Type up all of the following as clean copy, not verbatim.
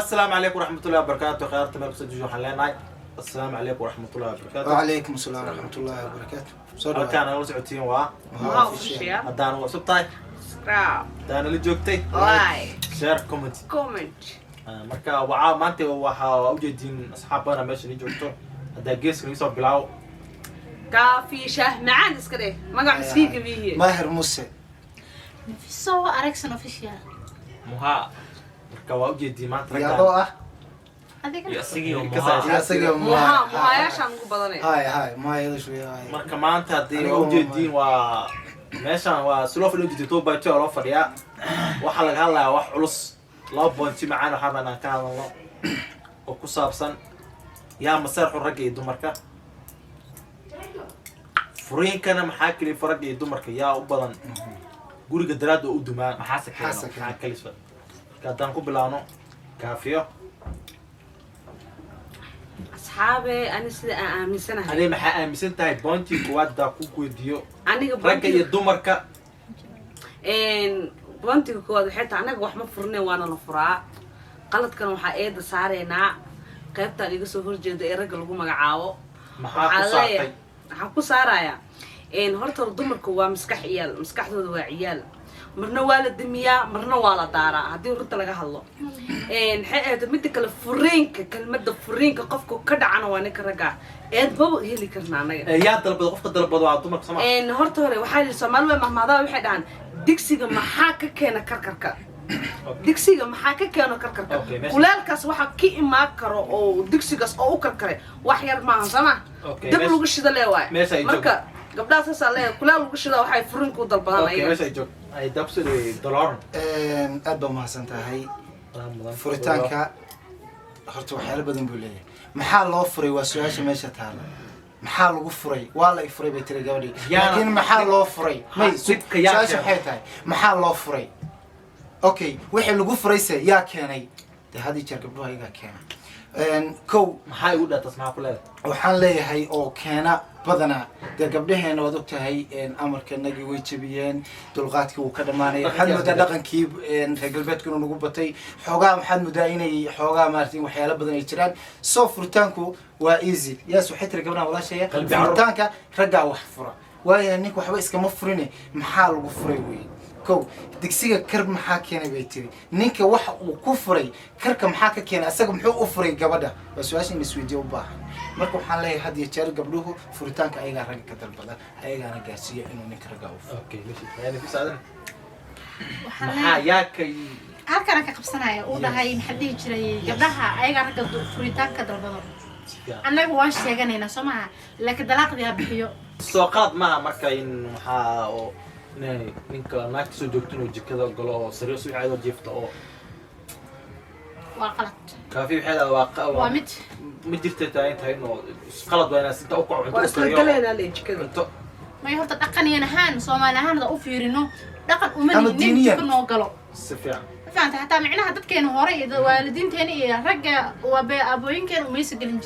Asalaamu calaykum waraxmatullahi wabarakaatu. Khayaarta meel kusoo waxaan leenahay assalaamu calaykum waraxmatullahi wabarakaatu. وعليكم السلام ورحمة الله وبركاته. Soo dhawaad. Halkaan nala socotiin waa Muha Official. Haddaana cusub tahay, Subscribe, haddaana la joogtay, like, share, comment. Comment. Marka waxaa maanta waxaa ujeediin asxaab badan meesha nii joogto. Haddaa geeska nii soo bilaawo. Kaafi shaah macaan iska dheh. Magac miskiinka biihiye. Maahir Muse. Nafiso Aragsan Official. Muhaa. Marka waa ujeediin maanta Iyo adoo raggaan ah Adiga. Iyo asigii oo Ka muhaa. saar. Iyo asaga. Muha, muhayaashaan ugu badanay. Hay hay, Muha iyada shuya hay. Marka maanta haddii Aniga waa ujeediin, waa meeshan waa si loo fadhiyo, ujeediin two by two loo fadhiyaa. Waxaa laga hadlayaa wax culus, laba point macaan waxaa baan aan ka hadalno oo ku saabsan yaa maseer xun, ragga iyo dumarka. Furiinkana maxaa kalifa ragga iyo dumarka? Yaa u badan guriga daraad oo u dumaa? Maxaase keeno? Maxaase keeno? Maxaa kalifa? Marka haddaan ku bilaabno Kaafiyo. Asxaabe, ani sida aan aaminsanahay. Adee maxaa aaminsan tahay? Pointii koowaad daa ku weydiiyo. Aniga ragga iyo dumarka. Pointiga koowaad waxay tahay, anaga wax ma furne, waana la furaa. Qaladkan waxaa eeda saaraynaa qaybtaan iga soo horjeeda ee ragga lagu magacaabo. Maxaa ku Waxaa saartay? Waxaan ku saarayaa, horta hore dumarku waa maskax ciyaal, maskaxdooda waa ciyaal. Marna waa la damiyaa, marna waa la daaraa. Haddii runta laga hadlo, maxay ahayd midda kale? Furiinka, kelmadda furiinka qofka ka dhacana waa ninka ragga. Eed maba heli karna anaga. Yaa dalbado? Qofka dalbado waa dumarka, soma? Horta hore waxaa yidhi Soomaali way mahmaadaa, waxay dhahaan: digsiga maxaa ka keena karkarka? Digsiga maxaa ka keeno karkarka? Okay, Kuleelkaas waxaa ka imaan karo oo digsigaas oo u karkaray wax yar maaha, sama? Okay, Dab lagu shida lee waay. Meesha ay Marka gabdhaha saasaa leeyahay, kuleel lagu shida waxay furinka u dalbadaan ayaga. Meesha ay joog ay dabso doloran. Aad baa mahadsan tahay. Furitaanka horta waxyaalo badan buu leeyahay. Maxaa loo furay waa su-aasha meesha taala. Maxaa lagu furay? Waa la i furay bay tiri gabadhii, laakiin maxaa loo furay? May Dhibka yaa su-aasha keenay? waxay tahay maxaa loo furay? Okay, wixii lagu furayse yaa keenay? Dee had iyo jeer gabdhuhu ayagaa keena. Kow. Maxaa igu dhatas? Maxaa ku leedahay? Waxaan leeyahay oo keena badanaa dee gabdhaheena, waad ogtahay, amarkanagii way jebiyeen, dulqaadkii wuu ka dhamaanaya. Waxaad moodaa dhaqankii reer galbeedku inuu nagu batay xoogaa. Waxaad moodaa inay xoogaa maarata waxyaalo badan ay jiraan. So furitaanku waa easy. Yes, waxay tiri gabdhaha walaashaya, Qalbi carruur. furitaanka raggaa wax fura waayo ninka waxba iskama furine. Maxaa lagu furay wey? Kow, digsiga kar maxaa keenay bay tiri. Ninka waxa uu ku furay karka maxaa ka keenay? Asaga muxuu u furay gabadha? Waa su-aasha in isweydiiyo u baahan. Marka waxaan leeyahay, had iyo jeer gabdhuhu furitaanka ayagaa ragga ka dalbada, ayagaana gaarsiiya inuu ninka ragga u furo. Okay, meshi yani ku saadan. Waxaan Maxaa leeyahay yaa ka halkaan ka qabsanaya uu dhahay, maxaa dhihi jiray, gabdhaha ayagaa ragga furitaanka dalbado. Annaga waan sheeganaynaa, soo maha? Laakiin dalaaqdii ha bixiyo. Soo qalad maaha marka in maxaa oo inay ninka naagta soo joogto inuu jikada galo oo sariir subax ayadoo jiifto oo Waa qalad. Kaafi waxay leedahay waa Waa mid ma jirta tahay tahay inuu qalad waa inaad inta u kaco cunto Waa u isla kariyo. galeynaa le jikada. Cunto. May, horta dhaqaniyan ahaan, Soomaali ahaan hada u fiirino, dhaqan uma Ama lihin nin diiniyan. jiko noo galo. Si fiican. Ma fahanta? Hataa micnaha dadkeena hore iyo waalidiinteena iyo ragga waabe abooyinkeena umaysa gelin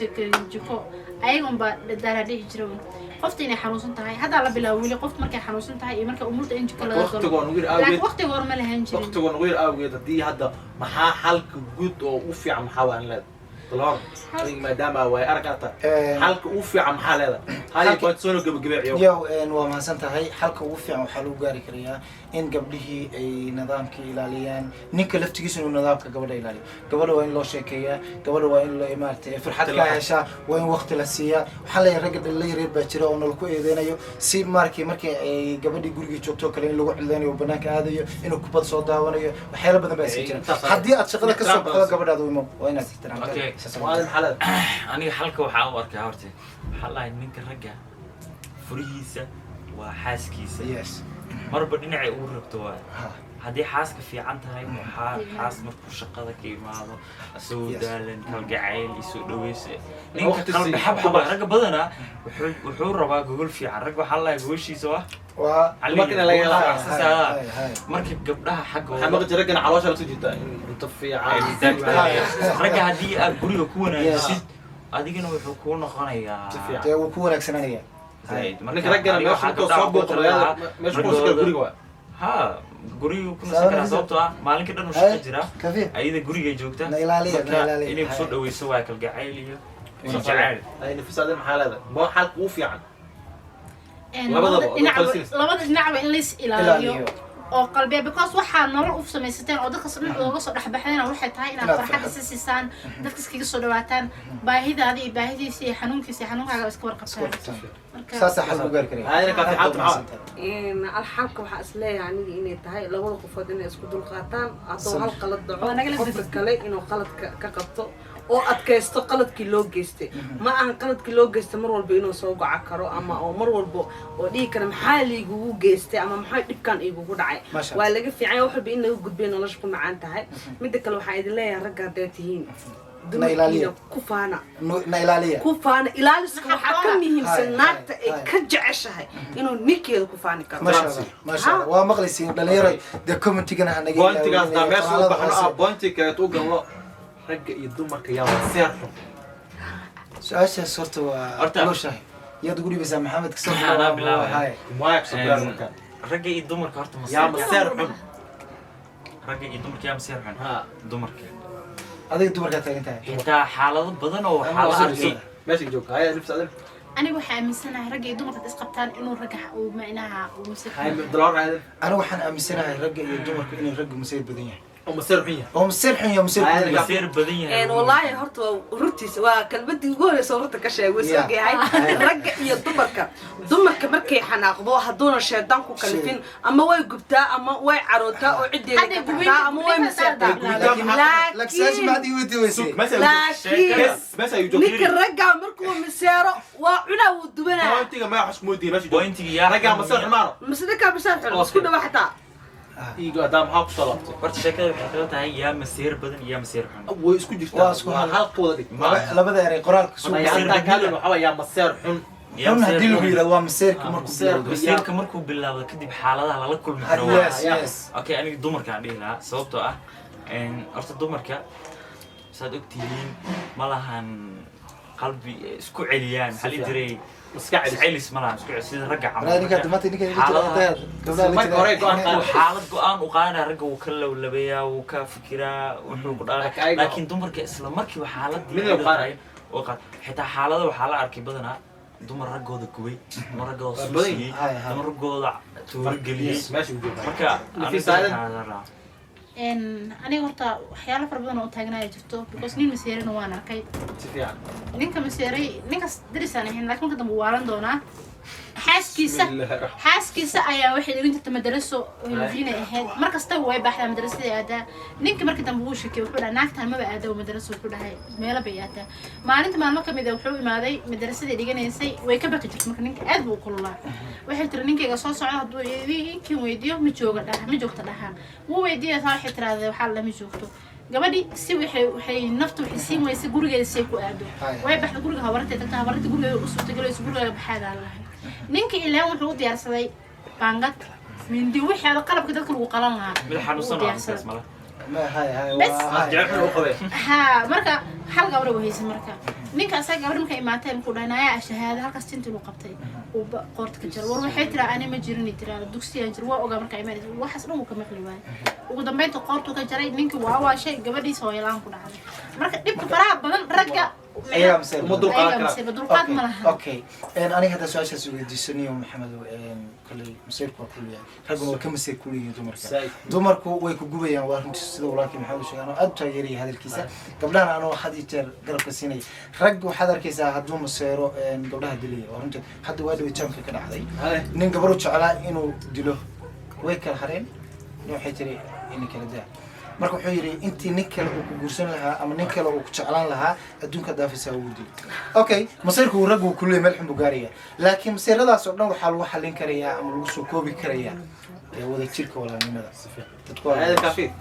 jiko, ayaga unbaa daaraa dhihi jira un. Qofta inay xanuunsan tahay haddaa la bilaabo weli, qofta markay xanuunsan tahay iyo marka umurta in jiko laga galo. Waqtigoo nugu yar Laakiin awgeed. waqtiga hore ma lahaan jirin. Waqtigoo nugu yar awgeed, haddii hadda maxaa xalka guud oo ugu fiican maxaa waa in leedahay dalhor adiga, maadaama waay arag aad tahay, xalka ugu fiican maxaa leedahay? Hal point soo gabagabeeciyo. Yow, waa mahadsan tahay. Xalka ugu fiican waxaa lagu gaari karayaa in gabdhihii ay nidaamka ilaaliyaan, ninka laftigiisa inuu nidaamka gabadha ilaaliyo. Gabadha waa in loo sheekeeyaa, gabadha waa in la maaragtay farxad ka heshaa, waa in waqti la siiyaa. Waxaa leeyahay ragga dhalila yaryar baa jira oo nalaku eedeynayo si markii markii ay gabadhii gurigii joogto oo kale in lagu cidleynayo, banaanka aadayo, inuu kubad soo daawanayo. Waxyaalo badan baa iska jira. Haddii aad shaqada kasoo baxdo, gabadhaada u imo, waa inaad ixtiraamtaa. Okay. Saas Waa maxaa leedahay? Aniga xalka waxaa u arkaa, horta waxaa lahay ninka ragga furihiisa waa xaaskiisa. Marba dhinacay ugu rabto waay. Haddii xaaska fiican tahay, waxaa xaas markuu shaqada ka imaado isagoo daalan, kalgacayl iyo soo dhaweysa ninka Waqti qalbi sii. xabxaba. Ragga badanaa wuxuu rabaa gogol fiican. Rag waxaa lahay gogoshiisa waa waa Marka in laga helo. Hay, hay. Marka gabdhaha Waxaa xaggooda maqli jira raggana caloosha lasoo jiita in cunto fiican. Ragga haddii aad guriga ku wanaajisid, adigana wuxuu kuu noqonayaa Si fiican. Dee wuu ku wanaagsananaya. Zaid. Marka Ninka raggana aniga meesha waxaa markuu gabdhaha soo ugu booqdo talin lahaa meesha ku soo markooda guriga waa ha. Guriga ku nasan karaa, sababtoo ah maalinka dhan uu shaqo jiraa, Kafi. ayada gurigay joogta. Na ilaaliya, na Marka ilaaliya. inay kusoo dhaweyso waa kalgacayl iyo jacayl. Ay, Nafisa, adin maxaa leedahay? Ma xalka ugu fiican? Labadaba, Labada oo dhinacba, qalsiis. labada dhinacba in lays ilaaliyo Ilaaliyo. oo qalbiya, because waxaa nolol u samaysateen oo dadkas dhan looga soo dhexbaxdayna waxay tahay inaad Inaad farxad farxad. isa siisaan, dadka iskaga soo dhawaataan, baahidaada iyo baahidiisa iyo xanuunkiisa iyo xanuunkaaga iska warqabtaan. Marka Saasaa xal lagu gaari karaya. Ayna Kaafi, xalka maxaa? Alxalka waxaa is leeyahay aniga inay tahay labada qofood inay isku dulqaataan, hadduu Samir. hal qalad dhaco, Waa nagala qofka kale inuu qaladka ka qabto oo adkaysto qaladkii loo geystay. Ma ahan qaladkii loo geystay mar walba inuu soo goca karo ama oo mar walba oo dhihi kara maxaa liigugu geystay ama maxaa dhibkan igugu dhacay. Masha Waa laga fiican yahay wax walba in laga gudbay, nolosha ku macaan tahay. Midda kale, waxaa idin leeyahay, ragga hadday tihiin, Na ilaaliya. dumarkiina ku faana. Na ilaaliya. Ku faana. Ilaaliska waxaa ka muhiimsan Hay, naagta hay, ay hay. ka jeceshahay inuu ninkeeda ku faani karo. Masha Allah, masha Allah. Waa maqlaysiin, dhalinyaro. Dee commentigana ha naga Pointigaas daa ilaawinaya, meesha u qoraalada baxno hoose. ah, pointi kaleeto u galno: ragga iyo dumarka yaa maseer xun? Su-aashaas horta waa Horta- loo yaad ugu dhibaysaa Maxamed kasoo. Anaa bilaabaya. Hay. Maaya kasoo bilaab marka. Ragga iyo dumarka horta Yaa maseer maseer xun? Ragga iyo dumarka yaa maseer xun? Ha. Dumarka. Adiga dumarkaa taagan tahay. Xitaa xaalado badan oo waxaa la arkay. Meesha joogta haya, Nafisa, adin. Aniga waxaa aaminsanahay ragga iyo dumarka isqabtaan inuu ragga uu macnaha uu masir Hay, daloor adin. Anigu waxaan aaminsanahay ragga iyo dumarku inay raggu masayr badan yahay. Oo maseer xun yahay. Oo masayr xun yahay, masayr badan yahay. Maseer badan yahay. Wallaahi horta waa runtiisa, waa kelmadii ugu horeysa oo runta ka sheegay. Way Yeah. soo yahay ragga iyo dumarka. Dumarka markay xanaaqdo, hadduuna shaydaan ku kalifin, ama way gubtaa ama way carootaa oo ciddeeda Hadday ka gubin- tagtaa ama way gubin maseertaa. Laakiin Laakiin- su-aasha maxaad ii weydiin weysay? Meesha Laakiin meesha ayuu joogta. Ninka ragga markuu maseero waa cunaa, wuu dubanaa. Pointiga ma wax isku moodiye meesha joogta. Pointiga yaa Ragga maseer xumaano. Mise ninkaa maseer xun isku dhawa xataa. Iigo adaa maxaa kusoo laabtay? Horta sheekada waxay kala tahay yaa maseer badan iyo yaa maseer xun. Way isku jirtaa. Waa isku Waa hal. halka wada dhig. Labada erey qoraalka suu Marka haddaan ka hadlayno waxaa waaye yaa maseer xun. Yaa xun maseer haddii lagu xun. yidhahdo waa maseerka Ah, markuu maseer. bilowdo. Maseerka markuu bilaawdo kadib xaaladaha lala kulmi karo waa Yes, yes. Okay, aniga dumarkaan dhihi lahaa, sababtoo ah horta dumarka saad ogtihiin ma lahan qalbi isku celiyaan, maxaa la dhihi jiray, Maskax celis. Iscelis ma lahan, isku celis sida ragga camal. Wallahi ninka maanta ninka igu jira gabdhaha la Marka hore jira. go'aan qaado. Markuu xaalad go-aan u qaadanaya, ragga wuu ka lawlabayaa, wuu ka fikiraa, wuxuu ku Laakiin dhaara, laakiin dumarka isla markiiba xaaladii Mid ay u qaadanaya. tahay oo qaad. Xitaa xaalada waxaa la arkay badanaa dumar raggooda gubay, dumar raggooda Waa badan suusiyey, yihiin. Hay, hay. dumar raggooda tuuro geliyey. Meesha uu jooga. Marka Nafisa, aniga adin? waxaan rabaa Aniga horta waxyaalo fara badan oo u taagnaya jirto, because nin maseerina waan arkay. Si fiican. Ninka maseeray, ninkas darisaan ahayn, laakiin marka dambe wuu waalan doonaa. Xaaskiisa, Bismillaahi. xaaskiisa ayaa waxay dhigan jirta madaraso hulufiinay ahayd. Mar kastaba way baxdaa, madrasadii aadaa. Ninka markii dambe wuu shakiyay, wuxuu dhahay naagtan maba aado madaraso, wuxuu dhahay meelo bay aadaa. Maalinta maalmo kamid ah wuxuu imaaday madrasadii dhiganaysay, way ka baqi jirtay. Marka ninka aad buu u kululaa. Waxay tiri ninkayga soo socda, hadduu idinkin weydiiyo ma jooga dhaha, ma joogta dhaha. Wuu weydiiyay, taa waxay tirahdee waxaa la ma joogto. Gabadhi si waxay nafta waxay siin weysay gurigeeda si ay ku aado. Hay. Way baxda, guriga habartay tagta, habarta gurigeeda u suurtagelayso, gurigeeda baxaadaa lahay. Ninka ilaan wuxuu u diyaarsaday baangad, mindi, wixii ada qalabka dadka lagu qalan lahaa. Mid xanuunsan Uu oo diyaarsaday. ninkaas male. Ma hay hay. Bes. Waa hay. Jecel xun u qabay. Haa, marka hal gabar uu haysan. Marka ninka asaga gabar markay imaatay, markuu dhahay nayaa shahaada halkaas tinta inuu qabtay uu qoorta ka jaro. War waxay tiraa ani ma jirin, tiraa dugsiyaan jir, waa ogaa markaa imaanaysa, waxaas dhan wuu ka maqli waayay. Ugu dambeynta qoortuu ka jaray ninkii, waa waashay, gabadhiisa hooyo ku dhacday. Marka dhibka faraha badan ragga Ayagaa masayr Uma badan. dulqaadan ayagaa karaan. masayr, dulqaad ma laha. Okay, aniga hadda su-aashaas weydiisanayo, Maxamed, kolley masayrku waa kulyahay, ragguna waa ka masayr kuleeyihiin dumarka. Said. Dumarku way ku gubayaan, waa runtii sida walaalkii Maxamed uu sheegay, anoo aad u taageeraya hadalkiisa. Gabdhahana anoo had iyo jeer garabka siinaya. Rag waxaad arkaysaa hadduu maseero gabdhaha dilaya, waa runtii. Hadda waa dhaway jaamka ka dhacday Hay. nin gabar u jeclaa inuu dilo, way kala hareen. Nin waxay tiri in kala daa. Marka wuxuu yidhi intii nin kale uu ku guursan lahaa ama nin kale uu ku jeclaan lahaa adduunka daafisa ugu dilo. Okay, masayrku raggu uu kuleeyahay meel xun buu gaaraya, laakiin masayradaas oo dhan waxaa lagu xallin karayaa ama lagu soo koobi karayaa ee wada jirka, walaalnimada dadku waa Hada Kaafi.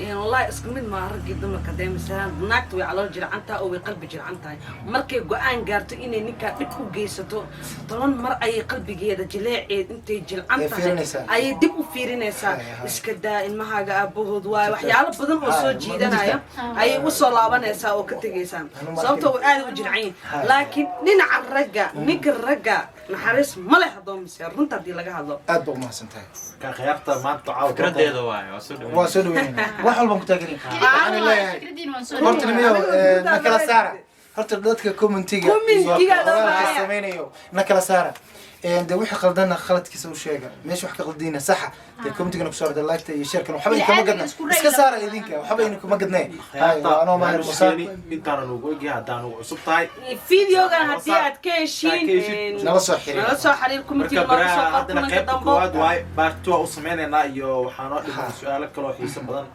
Wallahi isku mid maa raggii dumarka. Dee masalan naagta way calool jilcan tahay oo way qalbi jilcan tahay. Markay go-aan gaarto inay ninkaa dhib u geysato, 10 mar ayay qalbigeeda jileeceed intay jilcan Ay tahay fiirinaysaa. ayay dib u fiirinaysaa. Hay, hay. Iska daa ilmahaaga aabahood waayo, waxyaalo badan oo soo Hay, ma jiidanaya jirtaa? ayay usoo laabanaysaa oo ka tegaysaa, Anu ma sababtoo arkin. aad u jilcan yihin. Hay. Laakiin dhinaca ragga, ninka ragga Naxariis ma leh haddoo maseer, runta haddii laga hadlo. Aad baa umahadsan tahay. Ka khiyaarta maanta caawa Fikradeeda waaye, waa soo dhaweyn. Waa soo dhaweynayna, wax walbaan ku taageerina. Waxaan leeyahay Fikradiin waan soo horta dhaweynaa. nimiyo Anigu na kala saara horta dadka commentiga Commentiga iyo qoraalka dhammaaya. samaynayo, na kala saara. De wixii qaldanna khaladkiisa u sheega, meesha wax ka qaldiina saxa dee commentigana kusoo arda, like iyo sharekana waxba idin kama gadna, Bini'aadamka isku ra'yi iska saara lama idinka, waxba idin kuma gadnee. Hay, waa anoo Maahir Musa. Intaana nugu ogyahay haddaan ugu cusub tahay. Videogan haddii aad ka heshiin Ka heshiin. Nala soo xiriir. Nala soo xiriir, commentiga Marka nooga soo baraha qor haddana kulanka qaybta dambo. koowaad waaye, part two u sameynaynaa iyo waxaa noo dhiman su-aalo kaloo xiiso badan,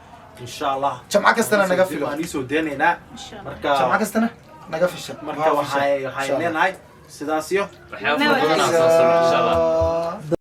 insha Allah. Jamco kastana naga filo. Waan iisoo deenaynaa. Insha Allah. Marka Jamco kastana naga fisha. Marka waxay leenahay sidaas iyo Waxyaabo fara badan aan soo socdo, insha Allah.